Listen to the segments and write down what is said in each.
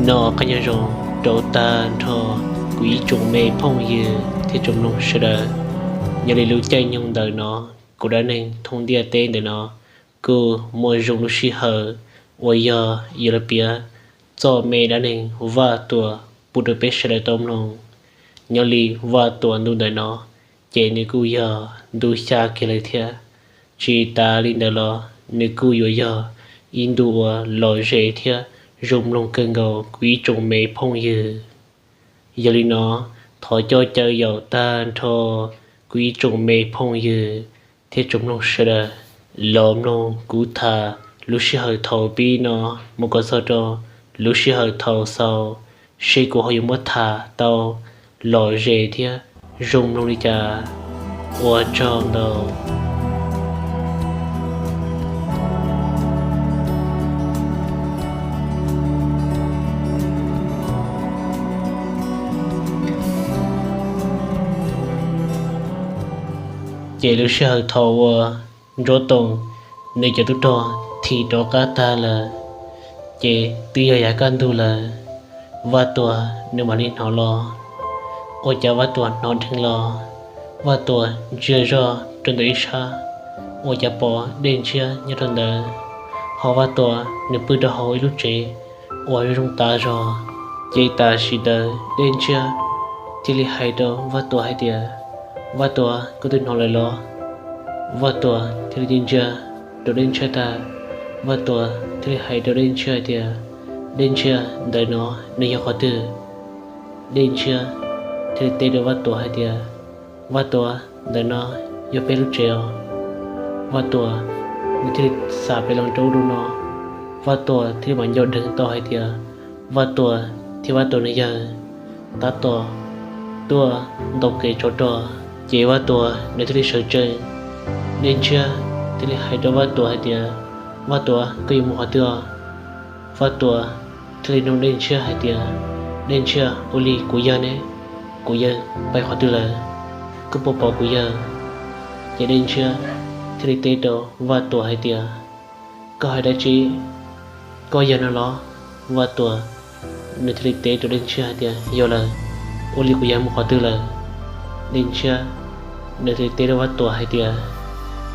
Noj qab nyob zoo rau tag nrho kuv ib tsoom me phooj ywg thiab tsoom mloog sawv daws. Nyob li lub caij nyoog ntawm no, kuv dab neeg thoob ntiaj teb ntawm no kuj muaj zoo lub sij hawm uas yog yuav los piav txoj me dab neeg Vaj Tuam pub rau peb sawv daws tau mloog. Nyob li Vaj Tuam ntu ntawm no ces nws kuj yog ntu xya kiag lawm thiab. Tsis tas li ntawd los nws kuj yuav yog ib ntu uas lom zem thiab zoo mloog kawg nkaus kuv ib tsoom me phooj ywg. Yog li no, thov coj caw yaum tag nrho kuv ib tsoom me phooj ywg thiab tsoom mloog sawv daws los mloog kuv tham lub sij hawm thaum pib no mus kom txog rau lub sij hawm thaum xaus, seb kuv ho yuav muab tham tau lom zem thiab zoo mloog li cas. Ua tsaug ntau. Ces lub sij hawm thaum uas Ntsuab Toom nws cov tub rog thim rov qab tag lawm, ces twb yog yav kaj ntug lawm, Vaj Tuam nws mam li hnov los. Ua cas Vaj Tuam hnov dheev los, Vaj Tuam ntsia zoj rau ntawm ib sab, ua cas pom Dej Ntshiab nyob rau ntawd, ho Vaj Tuam nws pw rau hauv ib lub tsev uas zoo zoo tas zog. Ces tam sim ntawd Dej Ntshiab thiaj li hais rau Vaj Tuam hais tias, Vaj Tuam, koj twb hnov lawm los? Vaj Tuam thiaj li ntsia rau Dej Ntshiab tag, Vaj Tuam thiaj li hais rau Dej Ntshiab hais tias, Dej Ntshiab, ntawm no nws yog qhov twg? Dej Ntshiab thiaj li teb rau Vaj Tuam hais tias, Vaj Tuam, ntawm no yog peb lub tsev os. Vaj Tuam nws thiaj li xam pem los rau ub rau no, Vaj Tuam thiaj li mam nco dheev tau hais tias Vaj Tuam thiab Vaj Tuam nws yawg tab tom tuaj ntaus kev tsov rog. Ces Vaj Tuam nws thiaj li sawv tsees, Dej Ntshiab thiaj li hais rau Vaj Tuam hais tias, Vaj Tuam, koj yuav mus qhov twg os? Vaj Tuam thiaj li nug Dej Ntshiab hais tias, Dej Ntshiab, ua li kuv yawg ne? Kuv yawg pais qhov twg lawm? Koj puas pom kuv yawg? Ces Dej Ntshiab thiaj li teb rau Vaj Tuam hais tias, Koj hais dab tsi? Koj yawg no los? Vaj Tuam nws thiaj li teb rau Dej Ntshiab hais tias, Yog lawm, ua li kuv yawg mus qhov twg lawm? Dej Ntshiab nws thiaj li teb rau Vaj Tuam hais tias,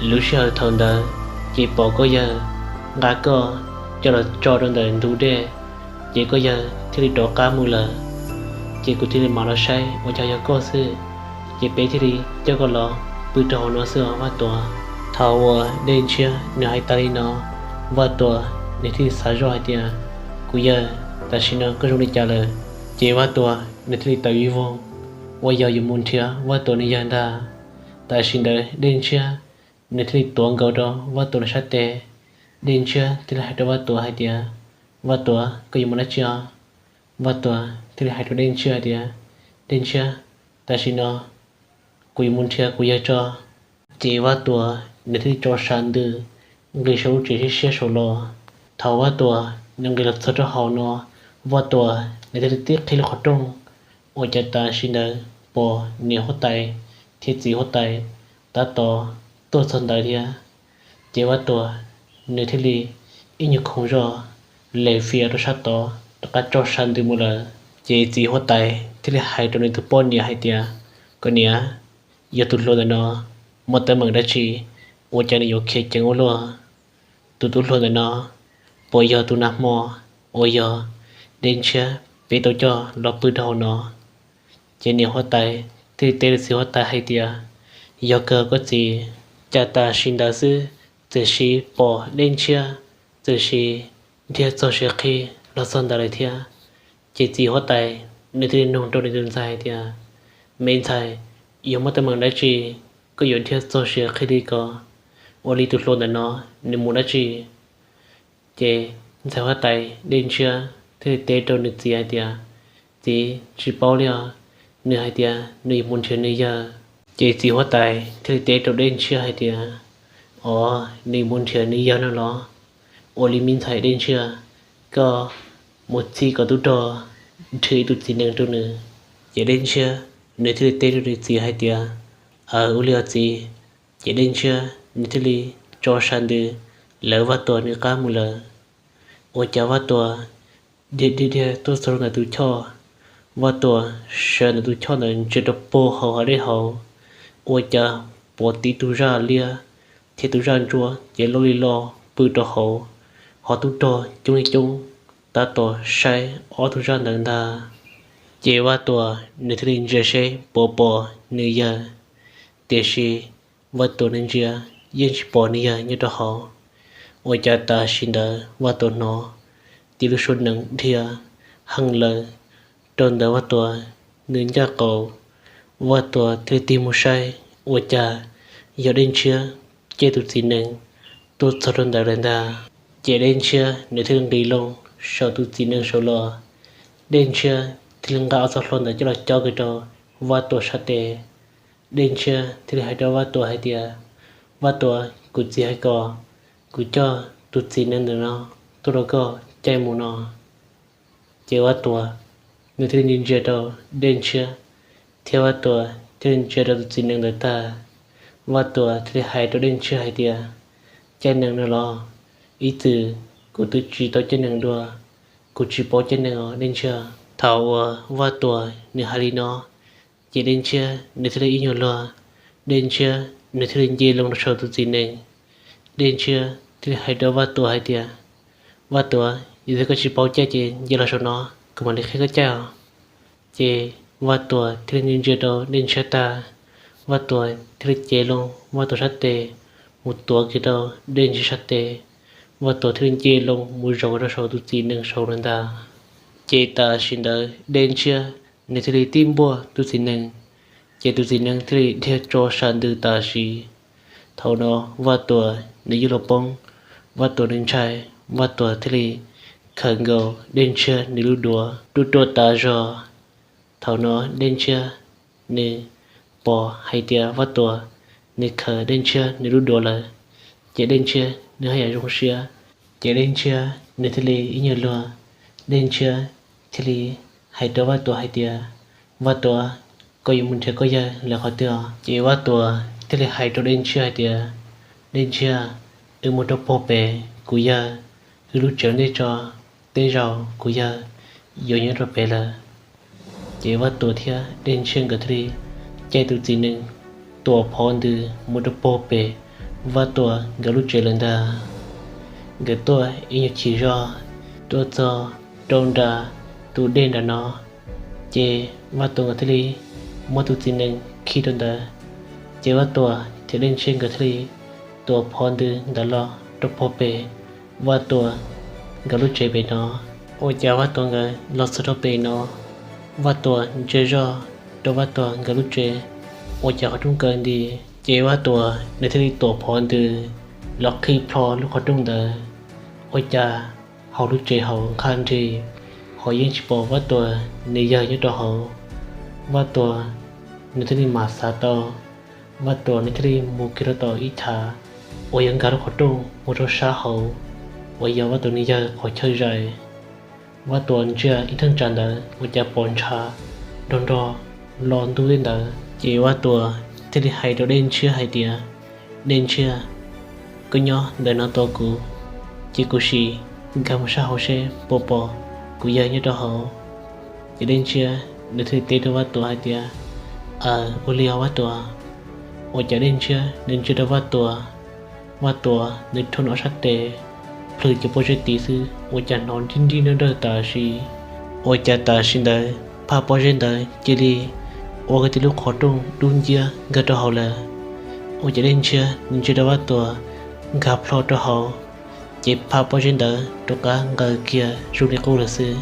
Lub sij hawm thaum ntawd ces pom koj yawg nqa koj coj los tso rau ntawm ntug dej, ces koj yawg thiaj li rov qab mus lawm. Ces kuv thiaj li mam los saib ua cas yog koj xwb, ces peb thiaj li coj koj los pw rau hauv no xwb os Vaj Tuam. Thaum uas Dej Ntshiab nws hais tas li no, Vaj Tuam nws thiaj li xav zoj hais tias, Kuv yawg, tam sim no koj zoo li cas lawm? Ces Vaj Tuam nws thiaj li tawm ib voog uas yog yuav mus nrhiav Vaj Tuam nws yawg ntag. Tam sim ntawd Dej Ntshiab nws thiaj li tuav nkaus rau Vaj Tuam nws sab tes. Dej Ntshiab thiaj li hais rau Vaj Tuam hais tias, Vaj Tuam, koj yuav mus dab tsi os? Vaj Tuam thiaj li hais rau Dej Ntshiab hais tias, Dej Ntshiab, tam sim no kuv yuav mus nrhiav kuv yawg tso. Ces Vaj Tuam nws thiaj li tso sas ntws nqis saum lub tsev siab siab saud los. Thaum Vaj Tuam nws nqis los txog rau hauv no, Vaj Tuam nws thiaj li tib qhib lub qhov rooj, ua cas tam sim ntawd pom niam huab tais thiab txiv huab tais tab tom tuaj txog ntawd thiab. Ces Vaj Tuam nws thiaj li ib nyuag khoov zog les fias rau sab tod rov qab tso sas ntws mus lawm. Ces txiv huab tais thiaj li hais rau nws tus poj niam hais tias, Koj niam, yog tus hluas ntawm no muaj teeb meem dab tsi ua cas nws yuav khiav ceev ua luaj? Tus tub hluas ntawm no puas yog tus nag hmo uas yog Dej Ntshiab peb tau coj los pw rau hauv no? Ces niam huab tais thiaj li teb rau txiv huab tais hais tias, Yog kawg koj txiv, cas tam sim ntawd xwb txawm sis pom Dej Ntshiab txawm sis nrhiav txog siav qhi los txog ntawd lawm thiab. Ces txiv huab tais nws thiaj li nug rau nws tus ntxhais hais tias, Me ntxhais, yog muaj teeb meem dab tsi koj yuav nrhiav txog siav qhi li ko? Ua li tus hluas ntawm no nws mus dab tsi? Ces ntxhais huab tais Dej Ntshiab thiaj li teb rau nws txiv hais tias, Txiv, tsis paub li os, nws hais tias nws yuav mus nrhiav nws yawg. Ces txiv huab tais thiaj li teb rau Dej Ntshiab hais tias, Os, nws mus nrhiav nws yawg no los? Ua li me ntxhais Dej Ntshiab, koj mus txib kom tub rog nrhiav ib tug txiv nees rau nws. Ces Dej Ntshiab nws thiaj li teb rau nws txiv hais tias, Aws, ua li os txiv. Ces Dej Ntshiab nws thiaj li tso sas ntws lawv Vaj Tuam nws qab mus lawm. Ua cas Vaj Tuam dhia dhia dhia tuaj txog ntawm tus choj. Vaj Tuam sawv ntawm tus choj ntawd ntsia rau puag hauv hav dej hauv, ua cas pom tib tug zaj liab thiab tus zaj ntsuab ces loj li loj pw rau hauv, ho tub rog coob li coob tab tom saib ob tug zaj ntawd ntag. Ces Vaj Tuam nws thiaj li ntsia seb puas pom nws yawg, tiam sis Vaj Tuam nws ntsia yeej tsis pom nws yawg nyob rau hauv. Ua cas tam sim ntawd Vaj Tuam hnov tib lub suab nees dhia heev lawm rau ntawm Vaj Tuam nws ncaj qaum. Vaj Tuam thiaj li tig mus saib, ua cas yog Dej Ntshiab caij tus txiv nees tuaj txog rau ntawd lawm ntag. Ces Dej Ntshiab nws thiaj li nqis loo saum tus txiv nees saud los. Dej Ntshiab thiaj li nqa ob txoj hlua ntawd coj los cob kiag rau Vaj Tuam sab tes. Dej Ntshiab thiaj li hais rau Vaj Tuam hais tias, Vaj Tuam, kuv txiv hais kom kuv coj tus txiv nees ntawm no tuaj rau koj caij mus no. Ces Vaj Tuam nws thiaj li ntsia rau Dej Ntshiab, thiab Vaj Tuam thiaj li ntsia rau tus txiv nees ntawd tag. Vaj Tuam thiaj li hais rau Dej Ntshiab hais tias, Caij nees no los? Ib txwm kuv twb tsis tau caij nees dua, kuv tsis paub caij nees os Dej Ntshiab. Thaum uas Vaj Tuam nws hais li no, ces Dej Ntshiab nws thiaj li ib nyuag luag, Dej Ntshiab nws thiaj li nce loo rau saum tus txiv nees. Dej Ntshiab thiaj li hais rau Vaj Tuam hais tias, Vaj Tuam, yog tias koj tsis paub caij ces nce los saum no, kuv mam li qhia koj caij os. Ces Vaj Tuam thiaj li ntsia rau Dej Ntshiab tag, Vaj Tuam thiaj li cev loo Vaj Tuam sab tes mus tuav kiag rau Dej Ntshiab sab tes. Vaj Tuam thiaj li nce loo mus zaum rau saum tus txiv nees saud lawm ntag. Ces tam sim ntawd Dej Ntshiab nws thiaj li tib npuaj tus txiv nees, ces tus txiv nees thiaj li dhia tso sam ntws tam sim. Thaum no Vaj Tuam nws yuav luag poob, Vaj Tuam nws ntshai, Vaj Tuam thiaj li khaws nkaus Dej Ntshiab nws lub duav rub ruaj tas zog. Thaum no Dej Ntshiab nws pom hais tias Vaj Tuam nws khaws Dej Ntshiab nws lub duav lawm, ces Dej Ntshiab nws haj yam zoo siab. Ces Dej Ntshiab nws thiaj li ib nyuag luag, Dej Ntshiab thiaj li hais rau Vaj Tuam hais tias, Vaj Tuam, koj yuav mus nrhiav koj yawg lawv qhov twg os? Ces Vaj Tuam thiaj li hais rau Dej Ntshiab hais tias, Dej Ntshiab, wb mus rau puag pem kuv yawg wb lub tsev ntej tso, tej zaum kuv yawg yuav nyob rau pem lawm. Ces Vaj Tuam thiab Dej Ntshiab nkawd thiaj li caij tus txiv nees tuam phov ntws mus rau puag pem Vaj Tuam nkawd lub tsev lawm ntag. Nkawd tuaj ib nyuag chim zog, tuaj txog rau nram tus dej nram no, ces Vaj Tuam nkawd thiaj li muab tus txiv nees khi rau ntawd. Ces Vaj Tuam thiab Dej Ntshiab nkawd thiaj li tuam phov ntws ntawd los rau puag pem Vaj Tuam nkawd lub tsev pem no. Ua cas Vaj Tuam nkawd los txog rau pem no, Vaj Tuam ntsia zoj rau Vaj Tuam nkawd lub tsev, ua cas qhov rooj kaw nti. Ces Vaj Tuam nws thiaj li tuam phov ntws los qhib plho lub qhov rooj ntawd, ua cas hauv lub tsev hauv nqhaj nrig, ho yeej tsis pom Vaj Tuam nws yawg nyob rau hauv. Vaj Tuam nws thiaj li mam xav tau, Vaj Tuam nws thiaj li mus kiag rau tom ib chav uas yog nkag lub qhov rooj mus rau sab hauv uas yog Vaj Tuam nws yawg qhov chaw zais. Vaj Tuam ntsia ib thaj tsam ntawd ua cas pom ntshav nrog nrog los ntuj tej ntawd, ces Vaj Tuam thiaj li hais rau Dej Ntshiab hais tias, Dej Ntshiab, koj nyob ntawm no tos kuv, ces kuv sim nkag mus sab hauv seb puas pom kuv yawg nyob rau hauv. Ces Dej Ntshiab nws thiaj li teb rau Vaj Tuam hais tias, Aws, ua li os Vaj Tuam. Ua cas Dej Ntshiab nws ntsia rau Vaj Tuam, Vaj Tuam nws rho nws ob sab tes plhws kiag pob zeb tid xwb ua cas hnov nrij nrij nrawj nrawj tam sim. Ua cas tam sim ntawd phaj pob zeb ntawd cia li ua kiag tib lub qhov rooj dub nciab nkag rau hauv lawm. Ua cas Dej Ntshiab nws ntsia rau Vaj Tuam nkag plho rau hauv, ces phaj pob zeb ntawd rov qab nqaws kiag zoo li qub lawm xwb.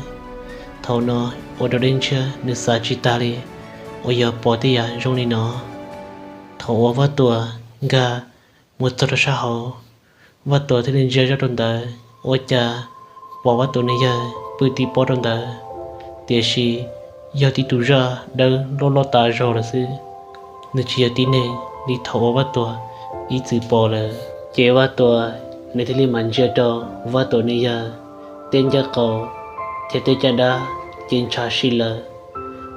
Thaum no ua rau Dej Ntshiab nws xav tsis tag li, uas yog pom tej yam zoo li no. Thaum uas Vaj Tuam nkag mus txog rau sab hauv, Vaj Tuam thiaj li ntsia zoj rau ntawd ua cas pom Vaj Tuam nws yawg pw tib pob rau ntawd, tiam sis yog tib tug zaj dawb loj loj tas zog lawm xwb. Nws tsis yog tib neeg li thaum uas Vaj Tuam ib txwm pom lawm. Ces Vaj Tuam nws thiaj li mam ntsia rau Vaj Tuam nws yawg tej ncauj qaum thiab tej caj dab ces ntshav si lawm.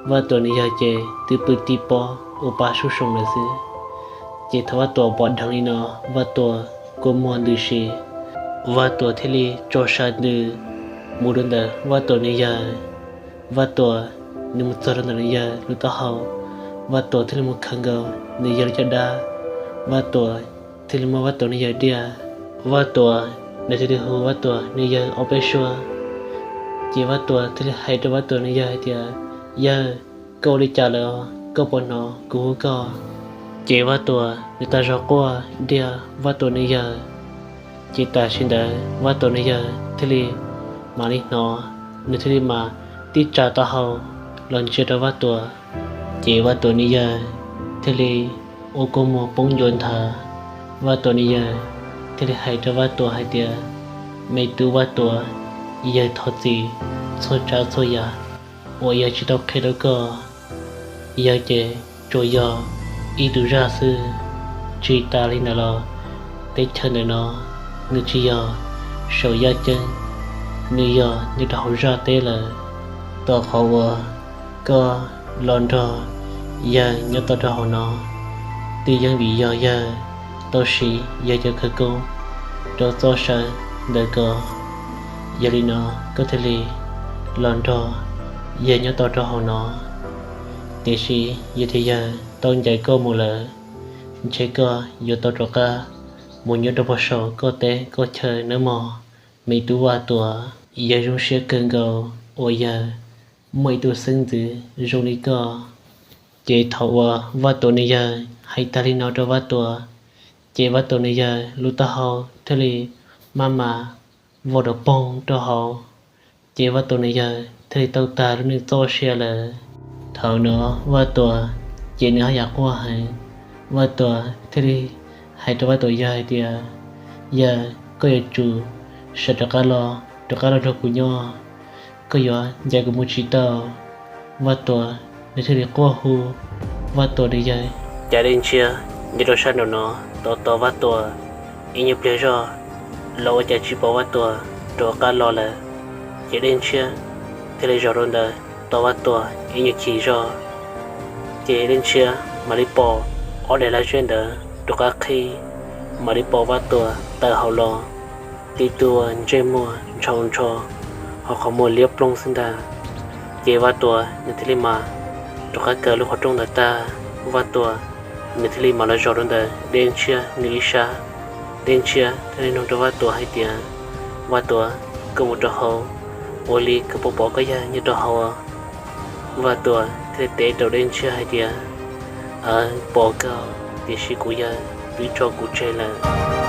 Vaj Tuam nws yawg ces twb pw tib pob ua pa sub soos lawm xwb. Ces thaum Vaj Tuam pom dheev li no, Vaj Tuam kua muag ntws si, Vaj Tuam thiaj li tso sam ntws mus rau ntawm Vaj Tuam nws yawg. Vaj Tuam nws mus txog rau ntawm nws yawg lub taub hau, Vaj Tuam thiaj li mus khawm nkaus nws yawg lub caj dab. Vaj Tuam thiaj li muab Vaj Tuam nws yawg diaj. Vaj Tuam nws thiaj li hu Vaj Tuam nws yawg ob peb suab, ces Vaj Tuam thiaj li hais rau Vaj Tuam nws yawg hais tias, Yawg, koj ua li cas lawm? Koj puas hnov kuv hu koj? Ces Vaj Tuam nws tau zog quaj diaj Vaj Tuam nws yawg. Ces tam sim ntawd Vaj Tuam nws yawg thiaj li mam li hnov, nws thiaj li mam tib tsa taub hau los ntsia rau Vaj Tuam. Ces Vaj Tuam nws yawg thiaj li ua kua muag poob ncua nthav. Vaj Tuam nws yawg thiaj li hais rau Vaj Tuam hais tias, Me tub Vaj Tuam, yawg thov txim txhua tsav txhua yam uas yawg tsis tau qhia rau koj. Yawg ces tsuas yog ib tug zaj xwb. Tsis tas li ntawd los teb chaws ntawm no nws tsis yog saum yaj ceeb, nws yog nyob rau hauv zaj teb lawm. Tom qhov uas koj los nrog yawg nyob tau rau hauv no, twb yeej vim yog yawg tau siv yawg cov khawv koob rau txoj saw ntawm ko. Yog li no koj thiaj li los nrog yawg nyob tau rau hauv no. Tiam sis yog tias yawg tau ncaim koj mus lawm, ntshe koj yuav tau rov qab mus nyob rau puag saum koj teb koj chaw nawb mog, me tub Vaj Tuam. Yawg zoo siab kawg nkaus uas yawg muaj ib tug xeeb ntxwv zoo li koj. Ces thaum uas Vaj Tuam nws yawg hais tag li no rau Vaj Tuam, ces Vaj Tuam nws yawg lub taub hau thiaj li maj mam vau rau poog rau hauv. Ces Vaj Tuam nws yawg thiaj li tau tag lub neej txoj sia lawm. Thaum no Vaj Tuam ces nws haj yam quaj heev. Vaj Tuam thiaj li hais rau Vaj Tuam yawg hais tias, Yawg, koj yuav tsum sawv rov qab los, rov qab los nrog kuv nyob, koj yuav ncaim kuv mus tsis tau. Vaj Tuam nws thiaj li quaj hu Vaj Tuam nws yawg. Cas Dej Ntshiab nyob rau sab nraum no tos tos Vaj Tuam ib nyuag pliag zog los ua cas tsis pom Vaj Tuam rov qab los lawm. Ces Dej Ntshiab thiaj li zaum rau ntawd tos Vaj Tuam ib nyuag chim zog. Ces Dej Ntshiab mam li pom ob daim lag zeb ntawd rov qab qhib, mam li pom Vaj Tuam tawm hauv los, tib tug ntsej muag ntshau ntsho, ho qhov muag liab ploog xwb ntag. Ces Vaj Tuam nws thiaj li mas rov qab kaw lub qhov rooj ntawd tag, Vaj Tuam nws thiaj li mam los zaum rau ntawm Dej Ntshiab nws ib sab. Dej Ntshiab thiaj li nug rau Vaj Tuam hais tias, Vaj Tuam, koj mus rau hauv, ua li koj puas pom koj yawg nyob rau hauv? Vaj Tuam thiaj li teb rau Dej Ntshiab hais tias, Aws, pom kawg, tiam sis kuv yawg twb tso kuv tseg lawm.